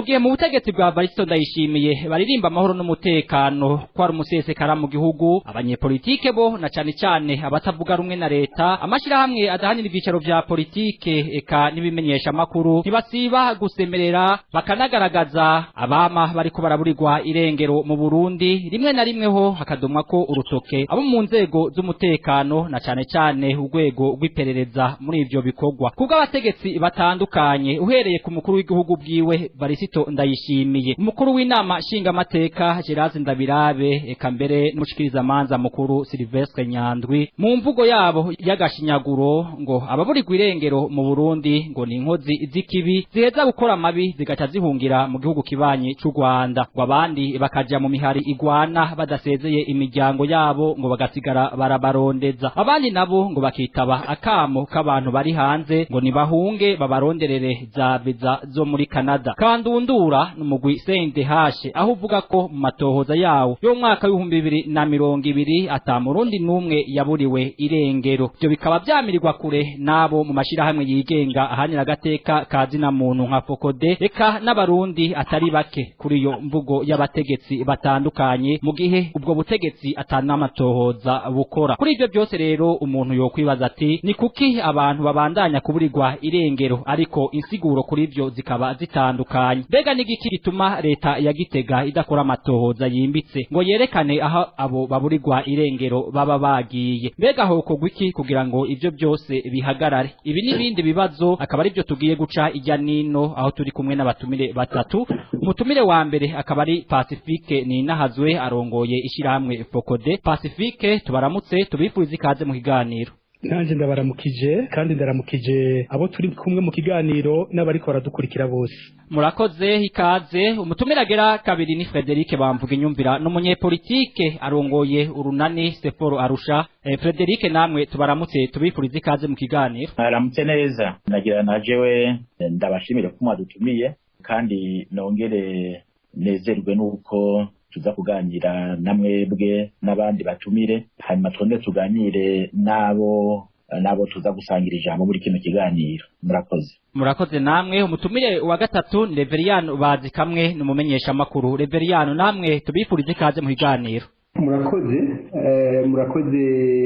Mu gihe mu butegetsi bwa Varisto Ndayishimiye baririmba amahoro n'umutekano ko ari umusesekara mu gihugu, abanyepolitike bo na cane cane abatavuga rumwe na leta, amashirahamwe adahanira ivyicaro vya politike eka n'ibimenyesha makuru ntibasiba gusemerera bakanagaragaza abama bariko baraburirwa irengero mu Burundi, rimwe na rimwe ho hakadomwa ko urutoke abo mu nzego z'umutekano na cane cane urwego rw'iperereza muri ivyo bikorwa. Kubw'abategetsi batandukanye, uhereye ku mukuru w'igihugu bwiwe Varisito Ndayishimiye, umukuru w'inama nshingamateka Gerard Ndabirabe, eka mbere n'umushikirizamanza mukuru Silvestre Nyandwi, mu mvugo yabo y'agashinyaguro ngo ababurirwa irengero mu Burundi ngo ni inkozi z'ikibi ziheza gukora amabi zigaca zihungira mu gihugu kibanyi c'u Rwanda, ngo abandi bakaja mu mihari igwana badasezeye imiryango yabo ngo bagasigara barabarondeza, abandi nabo ngo bakitaba akamo k'abantu bari hanze ngo nibahunge babaronderere za viza zo muri Canada. Kandundura n'umugwi CNDH aho uvuga ko mu matohoza yawo yo mwaka w'2020 ata murundi n'umwe yaburiwe irengero. Ibyo bikaba vyamirirwa kure nabo mu mashirahamwe yigenga ahanira agateka ka zina muntu nka Fokode, eka n'abarundi atari bake kuri iyo mvugo y'abategetsi batandukanye, mu gihe ubwo butegetsi atanamatohoza bukora. Kuri ivyo byose rero umuntu yokwibaza ati ni kuki abantu babandanya kuburirwa irengero, ariko insiguro kuri ivyo zikaba zitandukanye. Mbega ni igiki gituma leta ya Gitega idakora amatohoza yimbitse ngo yerekane aho abo baburirwa irengero baba bagiye? Mbega hokorwa iki kugira ngo ivyo byose bihagarare? Ibi n'ibindi bibazo akaba ari byo tugiye guca ijya nino, aho turi kumwe n'abatumire batatu. Umutumire wa mbere akaba ari Pacifique Ninahazwe, arongoye ishirahamwe Fokode. Pacifique, tubaramutse, tubifuriza ikaze mu kiganiro. Nanjye ndabaramukije kandi ndaramukije abo turi kumwe mu kiganiro n'abariko baradukurikira bose. Murakoze, ikaze. Umutumire agera kabiri ni Frederic Bamvuga Inyumvira, n'umunyepolitike arongoye urunani Seforo Arusha. Frederic, namwe tubaramutse, tubifuriza ikaze mu kiganiro. Mwaramutse neza. Nagira na jewe ndabashimire ko mwadutumiye, kandi nongere nezerwe nuko tuza kuganira na mwebwe n'abandi batumire, hanyuma twongere tuganire n'abo tuza gusangira ijambo muri kino kiganiro. Murakoze. Murakoze namwe. Umutumire wa gatatu ni Reveriyano Bazi kamwe, n'umumenyesha makuru. Reveriyano, namwe tubifurize ikaze mu kiganiro. Murakoze, murakoze,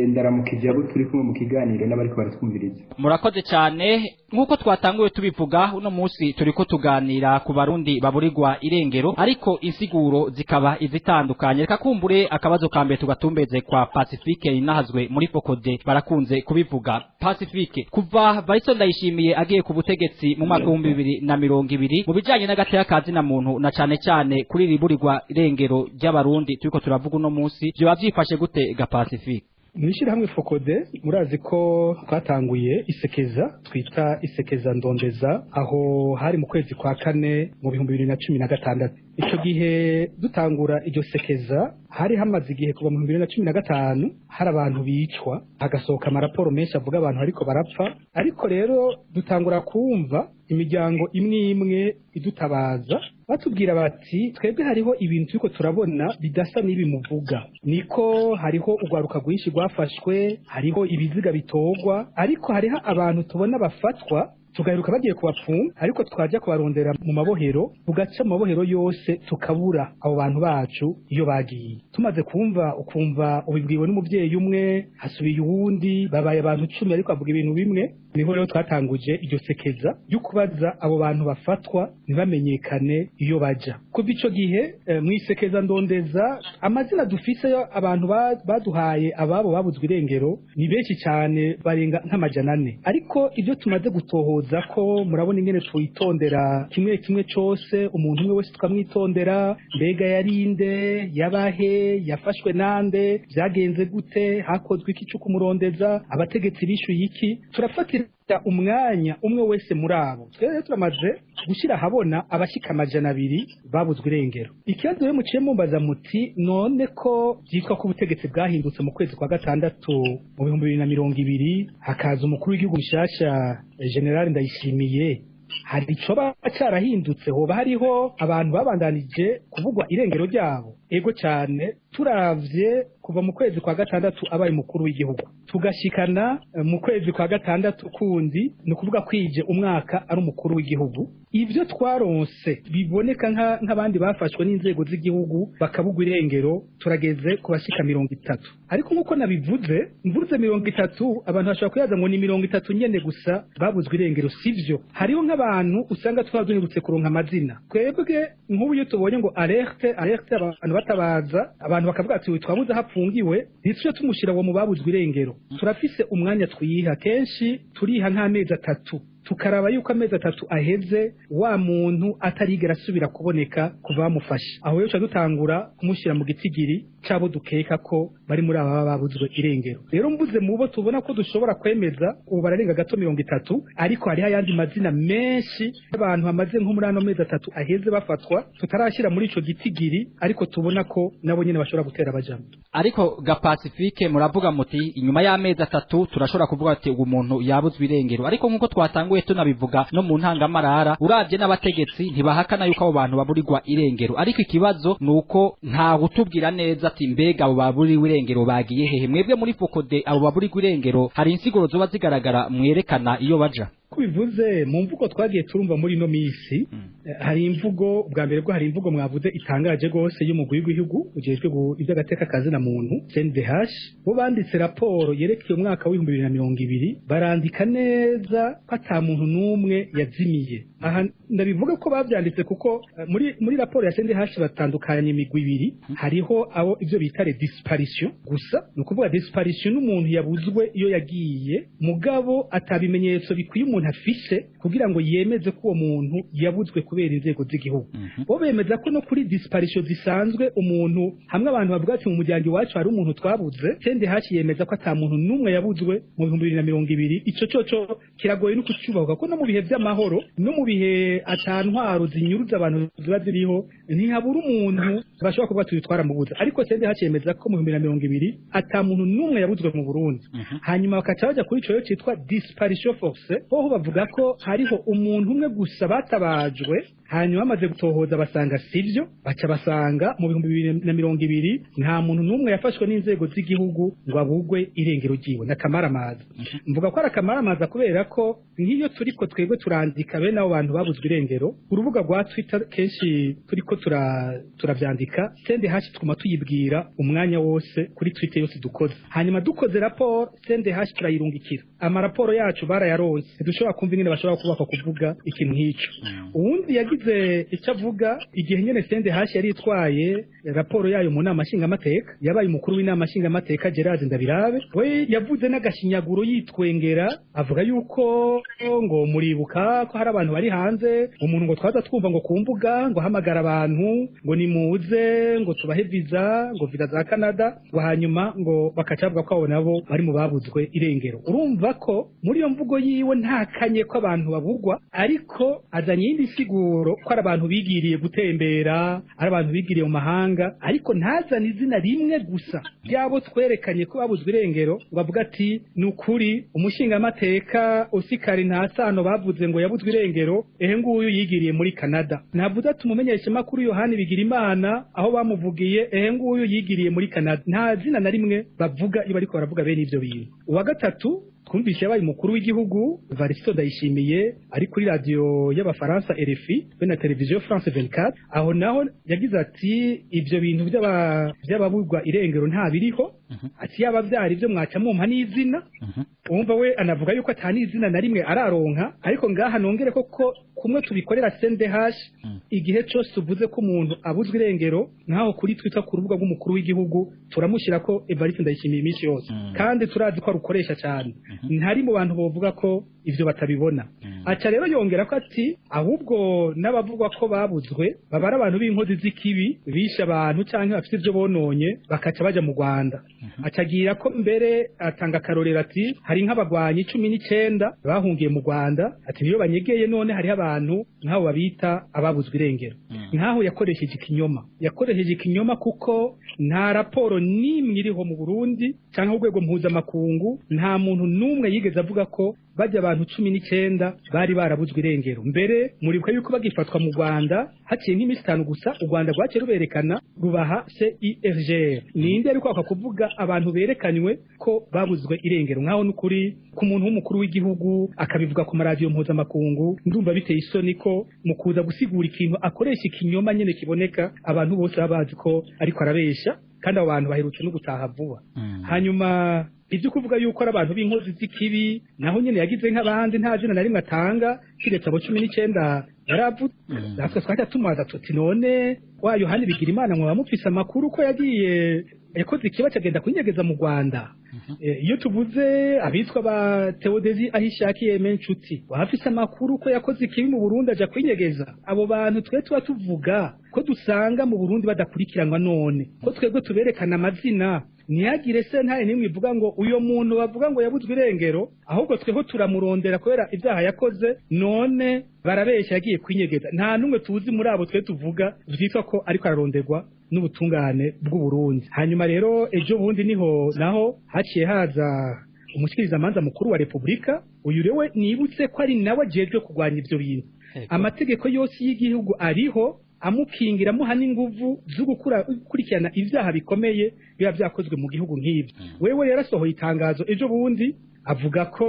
ndaramukije abo turi kumwe mu kiganiro n'abariko baratwumviriza. Murakoze cyane. Nk'uko twatanguye tubivuga, uno munsi turiko tuganira ku barundi baburirwa irengero, ariko insiguro zikaba izitandukanye. Reka kumbure akabazo ka mbere tugatumbeze kwa Pacifique Inahazwe muri Fokode, barakunze kubivuga. Pacifique, kuva Bariso Ndayishimiye agiye ku butegetsi mu mwaka w'2020, mu bijanye n'agateka ka zina muntu na cane cane kuri riburirwa irengero ry'abarundi turiko turavuga uno munsi, vyoba vyifashe gute ga Pacifique? Mw'ishyirahamwe Fokode murazi ko twatanguye isekeza twita isekeza ndondeza, aho hari mu kwezi kwa kane mu 2016. Icyo gihe dutangura iryo sekeza hari hamaze igihe kuva mu 2015 hari abantu bicwa, hagasohoka amaraporo menshi avuga abantu ariko barapfa. Ariko rero dutangura kumva imiryango imwe imwe idutabaza, batubwira bati twebwe hariho ibintu turiko turabona bidasa n'ibi muvuga, niko hariho urwaruka rwinshi rwafashwe, hariho ibiziga bitorwa, ariko hariho abantu tubona bafatwa tugaheruka bagiye kubapfunga, ariko twajya kubarondera mu mabohero, tugaca mu mabohero yose tukabura abo bantu bacu iyo bagiye. Tumaze kumva, ukumva ubibwiwe n'umubyeyi umwe, hasubiye uwundi, babaye abantu 10 ariko bavuga ibintu bimwe. Niho rero twatanguje iryo sekeza ryo kubaza abo bantu bafatwa ntibamenyekane iyo baja. Kuva ico gihe mw'isekeza ndondeza, amazina dufise abantu baduhaye ababo babuzwe irengero ni benshi cyane, barenga nk'400. Ariko ibyo tumaze gutohoza, ko murabona ingene twitondera kimwe kimwe cose, umuntu umwe wese tukamwitondera: mbega yarinde, yabahe, yafashwe nande, byagenze gute, hakozwe iki cyo kumurondeza, abategetsi bishyuye iki? Turafatira umwanya umwe wese muri abo. Twebwe turamaze gushyira ahabona abashyika 200 babuzwe irengero. Ikibazo rero muciye mumbaza muti none ko byitwa ko ubutegetsi bwahindutse mu kwezi kwa gatandatu mu 2020, hakaza umukuru w'igihugu mushasha General Ndayishimiye, hari icoba carahindutse? Hoba hariho abantu babandanije kuvugwa irengero ryabo? Ego cyane. Turavye kuva Kuva mu kwezi kwa gatandatu abaye umukuru w'igihugu, tugashikana mu kwezi kwa gatandatu kundi, ni ukuvuga kwije umwaka ari umukuru w'igihugu, ivyo twaronse biboneka nk'abandi bafashwe n'inzego z'igihugu bakabugwa irengero, turageze ku bashika 30. Ariko nk'uko nabivuze, mvuze 30, abantu bashobora kuyaza ngo ni 30 nyene gusa babuzwe irengero. Sivyo, hariho nk'abantu usanga twaba duherutse kuronka amazina. Twebwe nk'ubu iyo tubonye ngo alerte alerte, abantu batabaza, abantu bakavuga ati twabuze aho apfungiwe, ntitujye tumushira uwo mu babuzwe irengero. Turafise umwanya twiha, kenshi turiha nk'amezi 3, tukaraba yuko amezi 3 aheze wa muntu atarigera asubira kuboneka kuva bamufashe. Aho rero dutangura kumushyira mu gitigiri cabo dukeka ko bari muri aba babuzwe irengero. Rero mvuze mu bo tubona ko dushobora kwemeza, ubu bararenga gato 30, ariko hariho ayandi mazina menshi y'abantu bamaze nko muri ano mezi 3 aheze bafatwa tutarashyira muri ico gitigiri, ariko tubona ko nabo nyene bashobora gutera abajambo. Ariko ga Pacifique, muravuga muti inyuma y'amezi 3 turashobora kuvuga ati uwo muntu yabuzwe irengero, ariko nkuko twatanguye tunabivuga no mu ntangamarara, uravye n'abategetsi ntibahakana yuko abo bantu baburirwa irengero, ariko ikibazo nuko nta gutubwira neza ati mbega abo baburiwe irengero bagiye hehe. Mwebwe muri FOCODE, abo baburirwa irengero hari insiguro zoba zigaragara mwerekana iyo baja? Kubivuze mu mvugo twagiye turumva muri ino misi, hari imvugo, bwa mbere bwo hari imvugo mwavuze itangaje gose y'umugwi w'igihugu ujejwe ivy'agateka kazina muntu CNDH. Bo banditse raporo yerekeye umwaka wa 2020, barandika neza ko ata muntu n'umwe yazimiye. Aha ndabivuga ko bavyanditse kuko muri raporo ya CNDH batandukanye imigwi ibiri. Hariho abo ivyo bita les disparitions gusa, ni ukuvuga disparition n'umuntu yabuzwe iyo yagiye, mugabo atabimenyetso bikwiye umuntu afise kugira ngo yemeze ko uwo muntu yabuzwe kubera inzego z'igihugu. Bo bemeza ko no kuri disparition zisanzwe, umuntu hamwe abantu bavuga ati mu muryango iwacu hari umuntu twabuze, CNDH yemeza ko ata muntu n'umwe yabuzwe mu 2020. Ico coco kiragoye no kucyubaka, ko no mu bihe vy'amahoro, no mu bihe ata ntwaro zinyuruza abantu ziba ziriho, ntihabura umuntu bashobora kuvuga ati twaramubuze. Ariko CNDH yemeza ko mu 2020 ata muntu n'umwe yabuzwe mu Burundi. Hanyuma bakaca baja kuri ico citwa disparition forcée, ho bavuga ko hariho umuntu umwe gusa batabajwe, hanyuma bamaze gutohoza basanga sivyo, baca basanga mu 2020 nta muntu n'umwe yafashwe n'inzego z'igihugu ngo abugwe irengero ryiwe. N'akamaramaza. Mvuga ko ari akamaramaza kubera ko nk'iyo turiko twebwe turandika bene abo bantu babuzwe irengero, urubuga rwa Twitter kenshi turiko turavyandika, CNDH twuma tuyibwira umwanya wose kuri Twitter yose dukoze. Hanyuma dukoze raporo, CNDH turayirungikira. Amaraporo yacu barayaronse, dushobora kumva ingene bashobora kubaka kuvuga ikintu nk'ico. Uwundi yagize icyo avuga igihe nyene CNDH yari itwaye raporo yayo mu nama nshingamateka, yabaye umukuru w'inama nshingamateka Gerard Ndabirabe, we yavuze n'agashinyaguro yitwengera, avuga yuko ngo muribuka ko hari abantu bari hanze, umuntu ngo twaza twumva ngo ku mbuga ngo hamagara abantu ngo nimuze ngo tubahe visa, ngo visa za Canada, ngo hanyuma ngo bakaca bavuga ko abo nabo bari mu babuzwe irengero. Urumva ko muri iyo mvugo yiwe ntakanye ko abantu babugwa, ariko azanye iyindi siguro ko ari abantu bigiriye gutembera, ari abantu bigiriye mu mahanga, ariko ntazane izina rimwe gusa ryabo twerekanye ko babuzwe irengero, ngo avuga ati ni ukuri umushingamateka Osikari Ntasano bavuze ngo yabuzwe irengero, ehe nguyu yigiriye muri Canada. Ntavuze ati umumenyeshamakuru Yohani Bigirimana aho bamuvugiye, ehe nguyu yigiriye muri Canada. Nta zina na rimwe bavuga iyo bariko baravuga bene ivyo bintu. Uwa gatatu twumvise yabaye umukuru w'igihugu Evariste Ndayishimiye ari kuri radio y'abafaransa RFI be na televiziyo France 24, aho naho yagize ati ivyo bintu by'ababugwa irengero nta biriho, ati yaba vyari byo mwaca mumpa n'izina. Umva we anavuga yuko atani izina na rimwe araronka. Ariko ngaha nongere koko kumwe tubikorera CNDH, igihe cyose tuvuze ko umuntu abuzwe irengero, nkaho kuri Twitter ku rubuga rw'umukuru w'igihugu turamushyira ko Evariste Ndayishimiye iminsi yose, kandi turazi ko arukoresha cyane, ntari mu bantu bovuga ko ivyo batabibona. Aca rero yongera ko ati ahubwo n'abavugwa ko babuzwe baba ari abantu b'inkozi z'ikibi bishe abantu canke bafite ivyo bononye bakaca baja mu Rwanda. Acagira ko mbere atanga akarorero ati hari nk'abagwanyi 19 bahungiye mu Rwanda, ati niyo banyegeye, none hariho abantu nk'abo babita ababuzwe irengero. Nkaho yakoresheje ikinyoma, yakoresheje ikinyoma kuko nta raporo n'imwe iriho mu Burundi cyangwa urwego mpuzamakungu, nta muntu n'umwe yigeze avuga ko bajya abantu 19 bari barabuzwe irengero. Mbere muribuka yuko bagifatwa mu Rwanda haciye nk'iminsi 5 gusa u Rwanda rwaciye ruberekana rubaha CIRGL. Ninde ariko akakuvuga abantu berekanywe ko babuzwe irengero? Nkaho n'ukuri ku muntu w'umukuru w'igihugu akabivuga ku maradiyo mpuzamakungu, ndumva biteye isoni ko mu kuza gusigura ikintu akoresha ikinyoma nyene kiboneka, abantu bose baba bazi ko ariko arabesha, kandi abo bantu baherutse no gutaha vuba. Hanyuma ibyo kuvuga yuko ari abantu b'inkozi z'ikibi, naho nyene yagize nk'abandi, nta zina na rimwe atanga kiretse abo 19 yaravuze. Natwe twajya tumubaza tuti none wa Yohani Bigirimana mwaba mufise amakuru ko yagiye yakoze ikiba agenda kunyegeza mu Rwanda? Iyo tuvuze abitwa ba Theodesi Ahishakiye Menshuti, wafise amakuru ko yakoze ikibi mu Burundi aja kwinyegeza? Abo bantu twe tuba tuvuga ko dusanga mu Burundi badakurikiranwa, none ko twebwe tuberekana amazina, ntihagire se ntaye nimwe ivuga ngo uyo muntu bavuga ngo yabuzwe irengero, ahubwo tweho turamurondera kubera ibyaha yakoze, none barabeshya yagiye kwinyegeza. Nta numwe tuzi muri abo twe tuvuga vyitwa ko ariko araronderwa n'ubutungane bw'u Burundi. Hanyuma rero ejo bundi niho naho haciye haza umushikirizamanza mukuru wa Republika, uyu rewe nibutse ko ari nawe ajejwe kurwanya ivyo bintu. Amategeko yose y'igihugu ariho amukingira, amuha n'inguvu zo gukurikirana ivyaha bikomeye biba vyakozwe mu gihugu nk'ivyo. Wewe yarasohoye itangazo ejo bundi avuga ko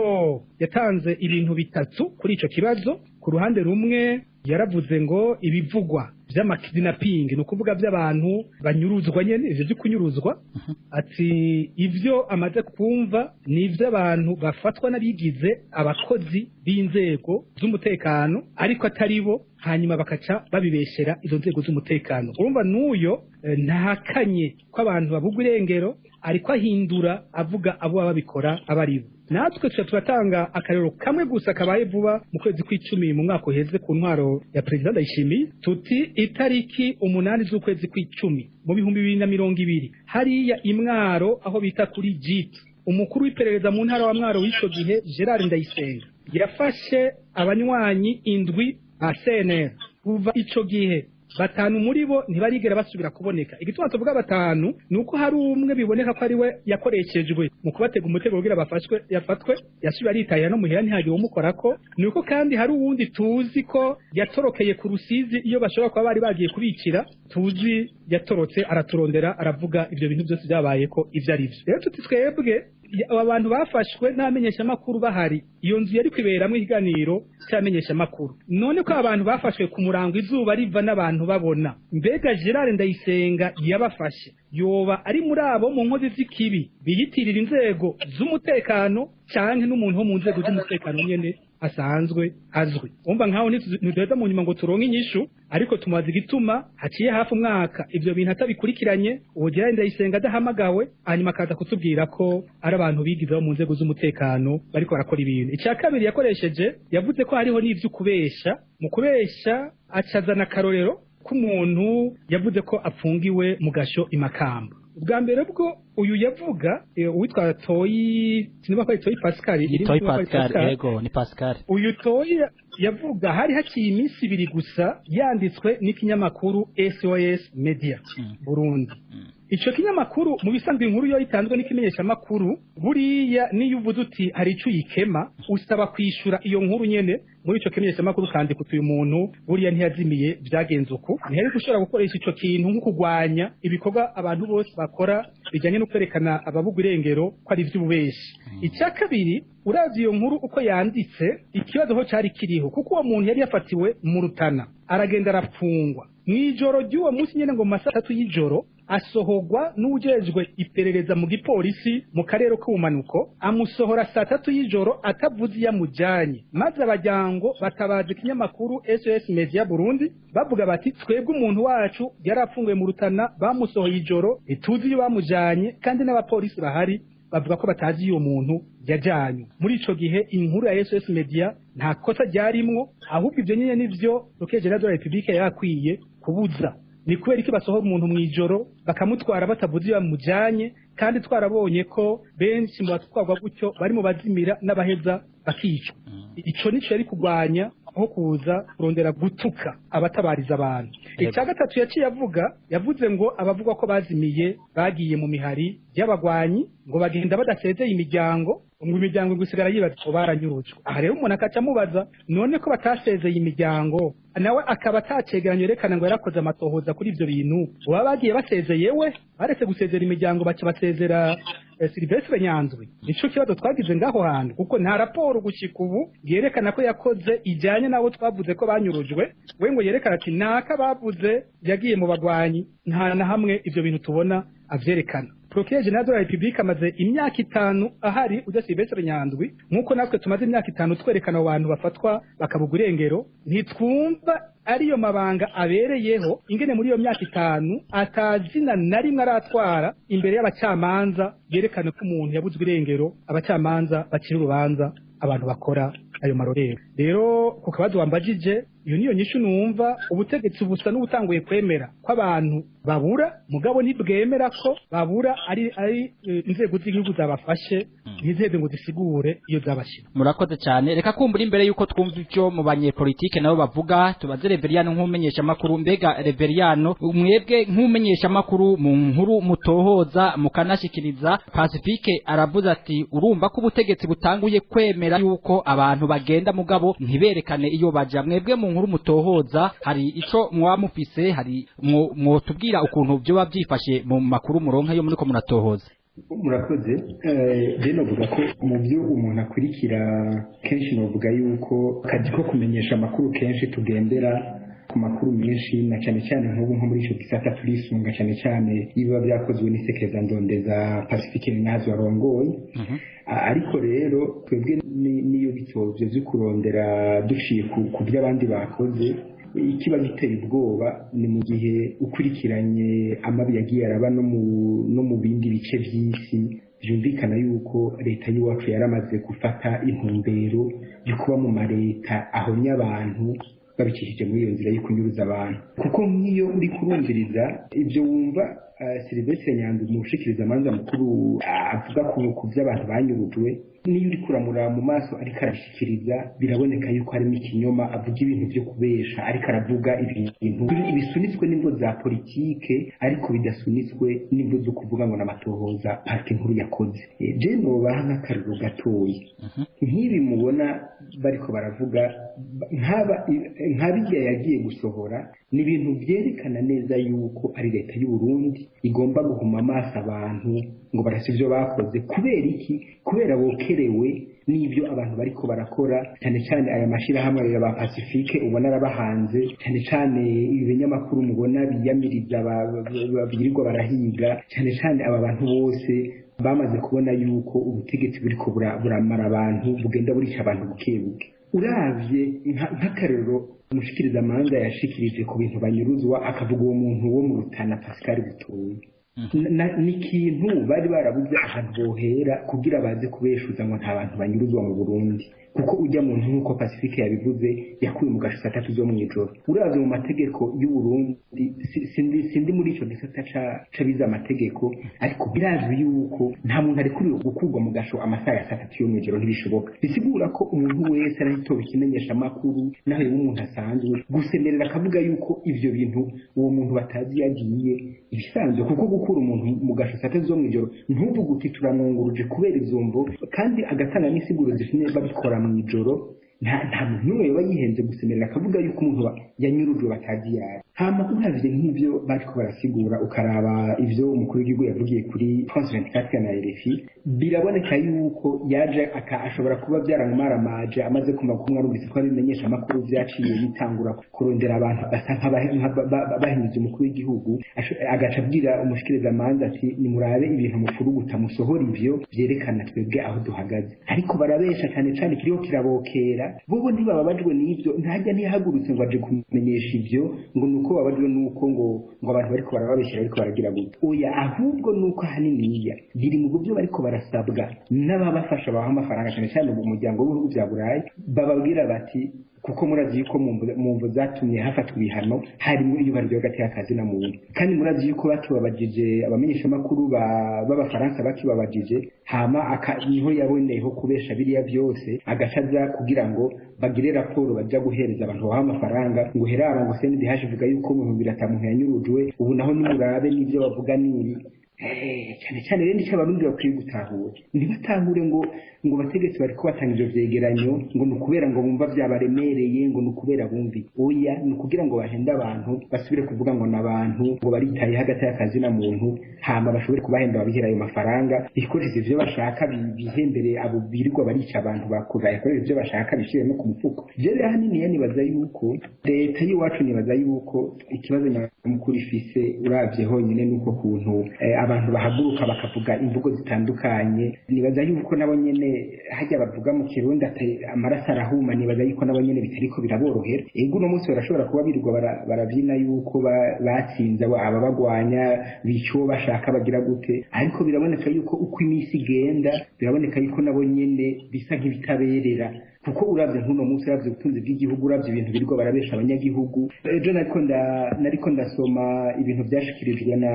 yatanze ibintu bitatu kuri ico kibazo. Ku ruhande rumwe yaravuze ngo ibivugwa vy'amakidnapping, ni ukuvuga by'abantu banyuruzwa nyene, ivyo vyo kunyuruzwa, ati ivyo amaze kumva ni ivy'abantu bafatwa n'abigize abakozi b'inzego z'umutekano ariko atari bo, hanyuma bakaca babibeshera izo nzego z'umutekano. Urumva n'uyo ntahakanye ko abantu babugwa irengero, ariko ahindura avuga abo babikora abaribo. Natwe tuca turatanga akarero kamwe gusa kabaye vuba mu kwezi kw'icumi mu mwaka uheze ku ntwaro ya Perezida Ndayishimiye, tuti itariki 8 z'ukwezi kw'icumi mu 2020 hariya imwaro aho bita kuri Jit, umukuru w'iperereza mu ntara wa Mwaro w'ico gihe Gerard Ndayisenga yafashe abanywanyi 7 ba CNR. Kuva ico gihe 5 muri bo ntibarigera basubira kuboneka. Igituma tuvuga 5 nuko hari umwe biboneka ko ari we yakoreshejwe mu kubatega umutego kugira bafashwe, yafatwe yasubiye aritahira no muhira ntihagire umukorako. Nuko kandi hari uwundi tuzi ko yatorokeye ku Rusizi iyo bashobora kuba bari bagiye kubikira, tuzi yatorotse araturondera aravuga ivyo bintu byose byabaye ko ivyo ari byo. Rero tuti twebwe aba bantu bafashwe n'amenyeshamakuru bahari, iyo nzu yari kwiberamwo ikiganiro cy'amenyeshamakuru, none ko abantu bafashwe ku murango izuba riva n'abantu babona, mbega Gerard Ndayisenga yabafashe yoba ari muri abo mu nkozi z'ikibi biyitirira inzego z'umutekano canke n'umuntu wo mu nzego z'umutekano nyene asanzwe azwi? Umva nkaho ntiduheza mu nyuma ngo turonke inyishu, ariko tumaze igituma haciye hafi umwaka ivyo bintu atabikurikiranye, uwo Gerard Ndayisenga adahamagawe, hanyuma akaza kutubwira ko ari abantu bigize mu nzego z'umutekano bariko barakora ibintu. Icya kabiri yakoresheje, yavuze ko hariho n'ivyo kubesha. Mu kubesha acazana akarorero k'umuntu yavuze ko apfungiwe mu gasho imakamba. Ubwa mbere bwo uyu yavuga uwitwa Toyi, sinumva ko ari Toyi Pascal, Toyi Pascal, yego ni Pascal. Uyu Toyi yavuga hari haciye iminsi 2 gusa yanditswe n'ikinyamakuru SOS Media Burundi. Ico kinyamakuru mu bisanzwe inkuru yo itanzwe n'ikimenyeshamakuru, buriya niyo uvuze uti hari ico uyikema usaba kwishura iyo nkuru nyene muri ico kimenyeshamakuru, kandi kutuye umuntu buriya ntiyazimiye byagenze uku, ntihari gushobora gukoresha ico kintu nko kugwanya ibikorwa abantu bose bakora bijanye no kwerekana ababugwa irengero ko ari ivy'ububeshi. Icya kabiri, uravye iyo nkuru uko yanditse, ikibazo ho cari kiriho kuko uwo muntu yari yafatiwe mu Rutana aragenda arafungwa mw'ijoro ry'uwo munsi nyene ngo mu masaha 3 y'ijoro asohogwa n'ujejwe iperereza mu gipolisi mu karere k'ubumanuko, amusohora saa 3 y'ijoro atavuze yamujanye, maze abajyango batabaza ikinyamakuru SOS Media Burundi bavuga bati twebwe umuntu wacu yarafunguye mu Rutana bamusohoye ijoro ntituzi iyo bamujanye, kandi n'abapolisi bahari bavuga ko batazi iyo muntu yajanywe. Muri ico gihe inkuru ya SOS Media nta kosa ryarimwo, ahubwo ivyo nyene nivyo Procureur General de la République yarakwiye kubuza. Ni kubera iki basohora umuntu mw'ijoro bakamutwara batavuze iyo bamujanye, Kandi twarabonye ko benshi mu batwarwa gutyo bari mu bazimira n'abaheza bakicwa. Ico nico yari kurwanya, aho kuza kurondera gutuka abatabariza abantu. Icya gatatu yaciye avuga, yavuze ngo abavuga ko bazimiye bagiye mu mihari y'abagwanyi, ngo bagenda badasezeye imiryango, ngo imiryango ngo isigara yibaza ko baranyurujwe. Aha rero umuntu akaca amubaza, none ko batasezeye imiryango, nawe akaba atacegeranyo yerekana ngo yarakoze amatohoza kuri ivyo bintu, baba bagiye basezeye we, baretse gusezera imiryango baca basezera Silvestre Nyanzwi? Nico kibazo twagize ngaho hantu, kuko nta raporo gushika ubu yerekana ko yakoze ijyanye n'abo twavuze ko banyurujwe. We ngo yerekana ati naka bavuze yagiye mu bagwanyi, nta na hamwe ivyo bintu tubona avyerekana. Procureur Général de la République amaze imyaka 5 ahari ujya Silvestre Nyanzwi, nk'uko natwe tumaze imyaka 5 twerekana abo bantu bafatwa bakabugwa irengero. Ntitwumva ariyo mabanga abereyeho ingene muri iyo myaka 5 atazina na rimwe aratwara imbere y'abacamanza yerekana ko umuntu yabuzwe irengero, abacamanza bacira urubanza abantu bakora ayo marorero. Rero ku kabazo wambajije, iyo niyo nyishu numva. Ubutegetsi busa n'ubutanguye kwemera ko abantu babura, mugabo ntibwemera ko babura ari inzego z'igihugu zabafashe, ntizeze ngo zisigure iyo zabashira. Murakoze cyane. Reka kumbura imbere yuko twumva ivyo mu banyepolitike nabo bavuga, tubaze Reveriyano nk'umenyesha makuru. Mbega Reveriyano, mwebwe nk'umenyesha makuru, mu nkuru mutohoza mukanashikiriza, Pacifique aravuze ati urumva ko ubutegetsi butanguye kwemera yuko abantu bagenda mugabo ntiberekane iyo baja. Mwebwe mu nkuru mutohoza hari ico mwa mufise, hari mwotubwira ukuntu byo byifashe mu makuru muronka yo muriko muratohoza? Murakoze. Je novuga ko mu byo umuntu akurikira kenshi, novuga yuko akazi ko kumenyesha amakuru kenshi tugendera ku makuru menshi, na cyane cyane nk'ubu nko muri ico gisata turisunga cyane cyane ibiba byakozwe n'isekeza ndondeza Pacifique Nazo arongoye. Ariko rero twebwe niyo bitovyo vyo kurondera duciye ku by'abandi bakoze, ikiba giteye ubwoba ni mu gihe ukurikiranye amabi yagiye araba no mu bindi bice by'isi, byumvikana yuko leta y'iwacu yaramaze gufata intumbero yo kuba mu mareta ahonya abantu babicishije muri iyo nzira yo kunyuruza abantu. Kuko nk'iyo uri kurumviriza ibyo wumva Silvestre Nyanzwi umushikirizamanza mukuru avuga ku by'abantu banyurujwe, niyo uri kuramura mu maso ariko arashikiriza, biraboneka yuko harimo ikinyoma, avuga ibintu byo kubesha, ariko aravuga ibintu bisunitswe n'imvo za politike, ariko bidasunitswe n'imvo zo kuvuga ngo n'amatohoza parti nkuru yakoze. Je nobaha nk'akariro gatoyi, nk'ibi mubona bariko baravuga nk'abijya yagiye gusohora, ni ibintu byerekana neza yuko ari leta y'u Burundi igomba guhuma amaso abantu ngo barase ivyo bakoze. Kubera iki? Kubera bokerewe n'ibyo abantu bariko barakora, cyane cyane aya mashirahamwe ya ba Pacifique ubona arabahanze, cyane cyane ibinyamakuru mubona biyamiriza birirwa barahiga, cyane cyane aba bantu bose bamaze kubona yuko ubutegetsi buriko buramara abantu, bugenda burica abantu bukebuke. Uravye nk'akarero umushikirizamanza yashikirije ku bintu banyuruzwa, akavuga uwo muntu wo mu Rutana Pascal Butoyi, ni ikintu bari barabuze ahantu bohera kugira baze kubeshuza ngo nta bantu banyuruzwa mu Burundi. Kuko ujya muntu nk'uko Pacifique yabivuze yakuye mu gasho saa 3 zo mw'ijoro. Uravye mu mategeko y'u Burundi, sindi muri ico gisata c'abize amategeko, ariko birazwi yuko nta muntu arikuriwe gukurwa mu gasho amasaha ya saa 3 yo mw'ijoro, ntibishoboka. Bisigura ko umuntu wese arahitoba ikimenyesha amakuru, naho yaba umuntu asanzwe, gusemerera akavuga yuko ivyo bintu uwo muntu batazi yagiye ibisanzwe. Kuko gukura umuntu mu gasho saa 3 zo mw'ijoro ntuvuge uti turamwunguruje kubera izo mvo, kandi agatanga n'isiguro zishimye babikora mw'ijoro, nta muntu n'umwe yoba yihenze gusemerera akavuga yuko umuntu yanyurujwe batazi yayo. Hama uravye nk'ivyo bariko barasigura, ukaraba ivyo umukuru w'igihugu yavugiye kuri France 24 na RFI, biraboneka yuko yaje ashobora kuba byaramumaramaje amaze kumva ko mwarumvise ko abimenyesha amakuru vyaciye bitangura kurondera abantu basa nk'abahinyuza umukuru w'igihugu, agaca abwira umushikirizamanza ati nimurabe ibintu mufuruguta musohora ivyo vyerekana twebwe aho duhagaze. Ariko barabesha cyane cyane kiriho kirabokera, bobo ntibababajwe n'ivyo, ntajya ntiyahagurutse ngo aje kumenyesha ivyo ngo nuko bababajwe nuko ngo abantu bariko barababeshyira bariko baragira gutya. Oya, ahubwo nuko ahaniniya biri mu byo bariko barasabwa n'ababafasha babaha amafaranga, cyane cyane ubu muryango w'ibihugu vya Burayi, bababwira bati Kuko murazi yuko mu mvo zatumye hafatwa ibihano harimo iyubahirizwa ry'agateka ka zina muntu. Kandi murazi yuko bakibabajije abamenyeshamakuru b'Abafaransa bakibabajije, hama niho yaboneyeho kubesha biriya byose, agaca aza kugira ngo bagire raporo baja guhereza abantu baha amafaranga, ngo heraba ngo CNDH ivuga yuko mu 2005 yanyurujwe, ubu naho nimurabe n'ivyo bavuga nibi. Cyane cyane rero nicyo Abarundi bakwiye gutahura, ntibatahure ngo bategetsi bariko batanga ivyo vyegeranyo ngo ni ukubera ngo bumva vyabaremereye, ngo ni ukubera bumvi. Oya, ni ukugira ngo bahende abantu basubire kuvuga ngo n'abantu ngo baritaye hagati y'akazi na muntu, hama bashobore kubahenda babihera ayo mafaranga, bikoreshe ivyo bashaka, bihembere abo birirwa barica abantu bakora, bakoreshe ivyo bashaka bishire no ku mufuko. Je rero ahanini nibaza yuko leta y'iwacu, nibaza yuko ikibazo nyamukuru ifise uravye honyine nuko kuntu abantu bahaguruka bakavuga imvugo zitandukanye. Nibaza yuko nabo nyene hajya bavuga mu Kirundi ati amaraso arahuma, nibaza yuko nabo nyene bitariko biraborohera. Ego uno munsi barashobora kuba birirwa barabyina yuko batsinze ababagwanya, bica uwo bashaka, bagira gute, ariko biraboneka yuko uko iminsi igenda biraboneka yuko nabo nyene bisa nk'ibitaberera. Kuko uravye nk'uno munsi, uravye ubutunzi bw'igihugu, uravye ibintu birirwa barabesha abanyagihugu. Ejo nariko ndasoma ibintu vyashikirijwe na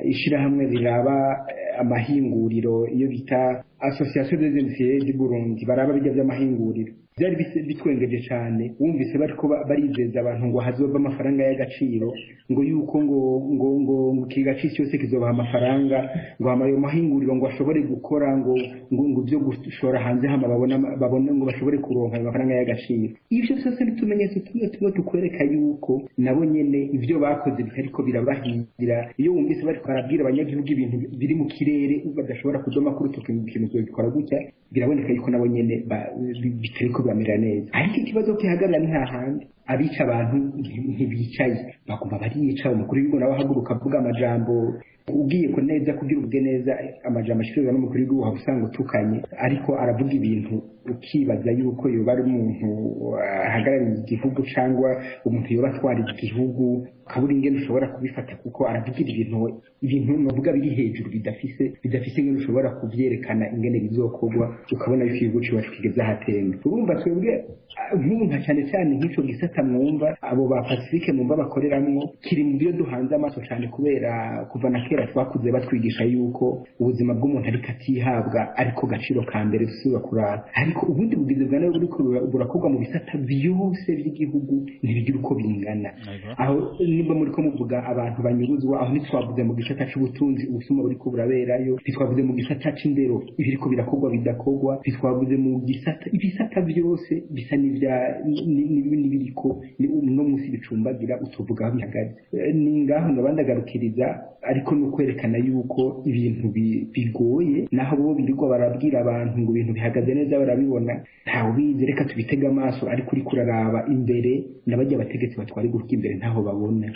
ishirahamwe riraba amahinguriro, iyo bita Association des industriels du Burundi, baraba bijya by'amahinguriro. Byari bitwengeje cyane, wumvise bariko barizeza abantu ngo hazova amafaranga y'agaciro, ngo yuko ngo ngo ngo ikiga c'isi yose kizobaha amafaranga, ngo hama ayo mahinguriro ngo ashobore gukora ngo ngo ngo byo gushora hanze, hama babone ngo bashobore kuronka ayo mafaranga y'agaciro. Ivyo byose n'utumenyetso tumwe tumwe tukwereka yuko nabo nyene ivyo bakoze bitariko birabahira. Iyo wumvise bariko barabwira abanyagihugu ibintu biri mu kirere badashobora kudoma kuri urutoki ikintu bikora gutya, biraboneka yuko nabo nyene bitariko bamera neza. Ariko ikibazo kihagarara ni hahandi abica abantu ntibicaye, baguma barica. Umukuru w'igihugu nawe ahaguruka avuga amajambo, ugiye ko neza kugira ubwe neza amajambo ashikirizwa n'umukuru w'igihugu waba usanga utukanye, ariko aravuga ibintu ukibaza yuko yoba ari umuntu ahagarariye igihugu cyangwa umuntu yoba atwara igihugu, ukabura ingene ushobora kubifata, kuko aravugira ibintu novuga biri hejuru bidafise ingene ushobora kuvyerekana ingene bizokorwa, ukabona yuko igihugu c'iwacu kigeze ahatemba. Urumva twebwe nk'ubu nka cyane cyane nk'ico gisata mwumva abo ba Pacifique mwumva bakoreramwo, kiri mu byo duhanze amaso cyane, kubera kuva na kera twakuze batwigisha yuko ubuzima bw'umuntu ariko atihabwa ariko gaciro ka mbere dusubira kurara. Ariko ubundi bugizi bwa nabi buriko burakorwa mu bisata byose by'igihugu ntibigira uko bingana. Aho nimba muriko muvuga abantu banyuruzwa, aho ntitwavuze mu gisata c'ubutunzi ubusuma buriko buraberayo, ntitwavuze mu gisata c'indero ibiriko birakorwa bidakorwa, ntitwavuze mu gisata, ibisata byose bisa n'ibiriko no munsi bicumbagira, utuvuga aho bihagaze. Ni ngaho ndabandagarukiriza, ariko no kwerekana yuko ibintu bigoye, naho bo birirwa barabwira abantu ngo ibintu bihagaze neza barabibona, ntawe ubizi, reka tubitege amaso. Ariko uriko uraraba imbere n'abajya abategetsi batwara igihugu imbere ntaho babona.